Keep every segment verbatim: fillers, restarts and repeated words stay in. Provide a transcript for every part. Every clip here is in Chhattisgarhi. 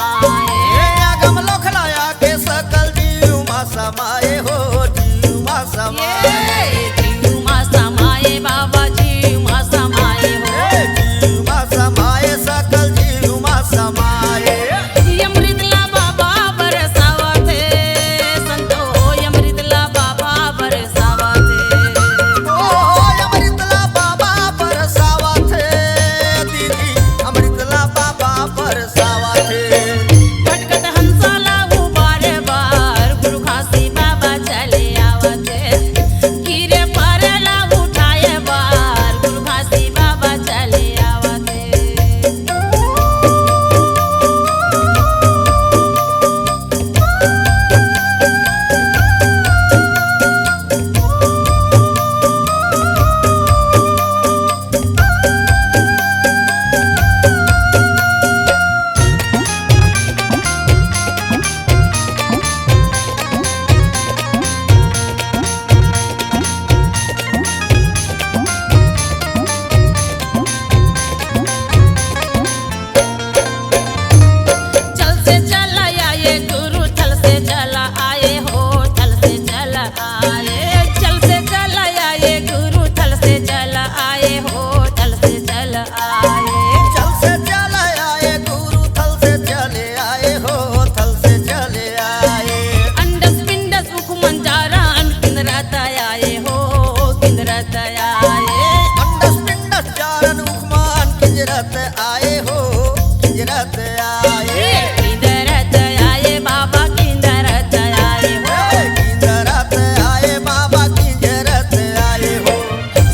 आए। ए आगम लोखलाया के सकल जीव मा समाए हो, जीव मा समाए। ए जीव मा समाए बाबा, जीव मा समाए हो। ए जीव मा समाए, सकल जीव मा समाए। अमृत ला बाबा बरसावत हे, संतो अमृत ला बाबा बरसावत हे। ओ अमृत ला बाबा बरसावत हे, दीदी अमृत ला बाबा बरसावत हे। भटकत हंसा ला उबारे बर गुरु घासी बाबा चले आवत हे। गिरे परे ला उठाए बर गुरु घासी बाबा चले आवत हे। जल से चला आए गुरु, थल से चला आए हो, थल से चला आए। जल से चला आए गुरु, थल से चला आए हो, थल से चला आए। जल से चला आए गुरु, थल से चले आए हो, थल से चले आए। अंडस पिंडस उखमन जारन किंजरत आए हो, किंजरत आए। अंडस पिंडस जारन उखमन किंजरत आए हो, किंजरत आए। ए, किंजरत आए बाबा, किंजरत आए हो। ए, किंजरत आए बाबा, किंजरत आए हो।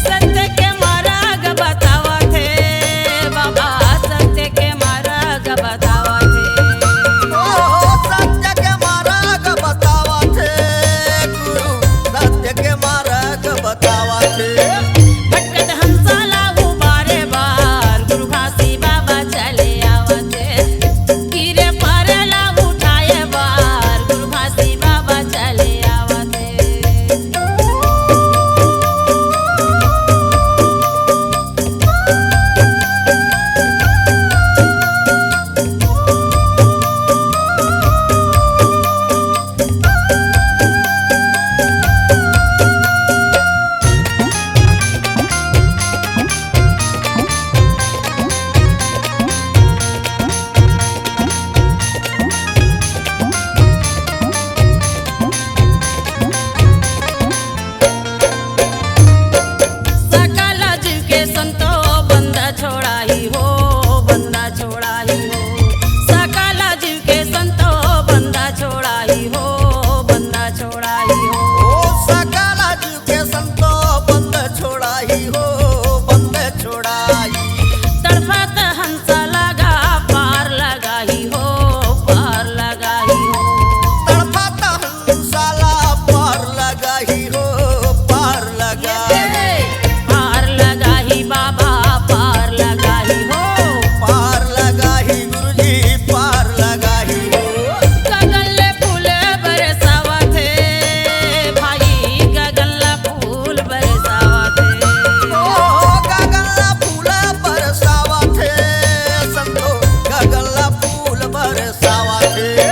सत्य के मार्ग बतावत हे बाबा, सत्य के मार्ग बतावत हे। ओ, सत्य के मार्ग बतावत हे गुरु, सत्य के मार्ग बतावत हे। भटकत हंसा ला उबारे बर गुरु घासी बाबा चले आवत हे। गिरे परे ला उठाए बर गुरु घासी बाबा चले आवत हे। सकल जीव के संतो बंदा छोड़ाही हो, बंदा छोड़ाही हो। सकल जीव के संतो बंदा छोड़ाही हो, बंदा छोड़ाही हो। ओ सकल जीव के संतो बंदा छोड़ाही हो, बंदा छोड़ाही। तड़फत हंसा लगा पार लगाही हो, पार लगाही हो। तड़फत हंसा ला पार लगाही हो, पार लगाही। पार लगाही बाबा, पार लगाही हो। पार लगाही गुरुजी, पार लगाही हो। गगन ले फूल बरसावत हे भाई, गगन ला फूल बरसावत हे। ओ, गगन ला फूल बरसावत हे, संतो, गगन ला फूल बरसावत हे।